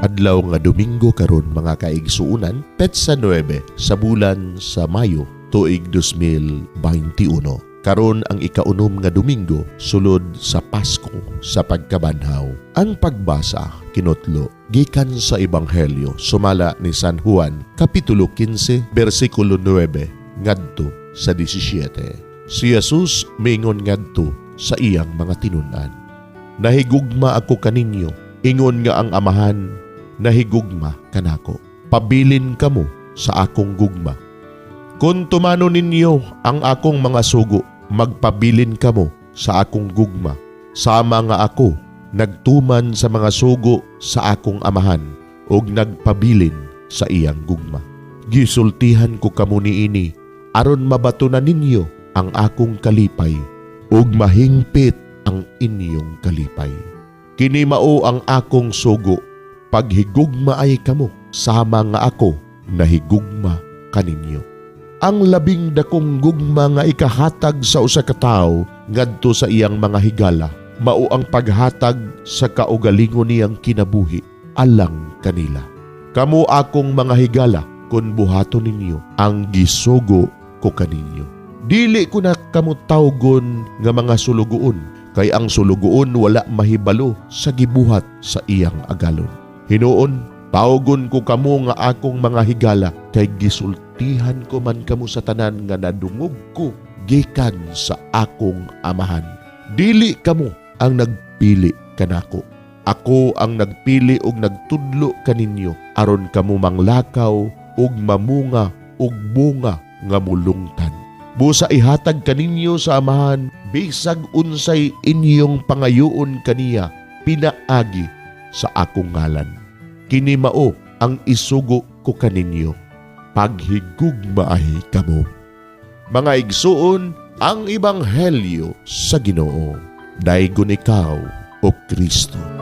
Adlaw nga Domingo karon, mga kaigsuunan, petsa 9 sa bulan sa Mayo, tuig 2021. Karon ang ikaunom nga Domingo sulod sa Pasko sa Pagkabanhaw. Ang pagbasa kinutlo gikan sa Ebanghelyo sumala ni San Juan, kapitulo 15, bersikulo 9 ngadto sa 17. Si Jesus miingon ngadto sa iyang mga tinun-an, "Nahigugma ako kaninyo ingon nga ang Amahan nahigugma kanako. Pabilin kamo sa akong gugma. Kung tumanon ninyo ang akong mga sugo, magpabilin kamo sa akong gugma, sama nga ako nagtuman sa mga sugo sa akong Amahan ug nagpabilin sa iyang gugma. Gisultihan ko kamo niini aron mabatunan ninyo ang akong kalipay ug mahingpit ang inyong kalipay. Kini mao ang akong sugo: paghigugmaay kamo sama nga ako nahigugma kaninyo." Ang labing dakong gugma nga ikahatag sa usa ka tawo ngadto sa iyang mga higala mao ang paghatag sa kaugalingon niyang kinabuhi alang kanila. Kamo akong mga higala kung buhaton ninyo ang gisugo ko kaninyo. Dili ko na kamo tawgon nga mga sulugoon, kay ang sulugoon wala mahibalo sa gibuhat sa iyang agalon. Hinuon, tawgon ko kamo nga akong mga higala, kay gisultihan ko man kamo sa tanan nga nadungog ko gikan sa akong Amahan. Dili kamo ang nagpili kanako. Ako ang nagpili og nagtudlo kaninyo aron kamo manglakaw ug mamunga og bunga nga mulungtan. Busa ihatag kaninyo sa Amahan bisag unsay inyong pangayoon kaniya pinaagi sa akong ngalan. Kini mao ang isugo ko kaninyo: paghigugmaay kamo. Mga igsuon, ang Ebanghelyo sa Ginoo. Daygon ikaw, O Kristo.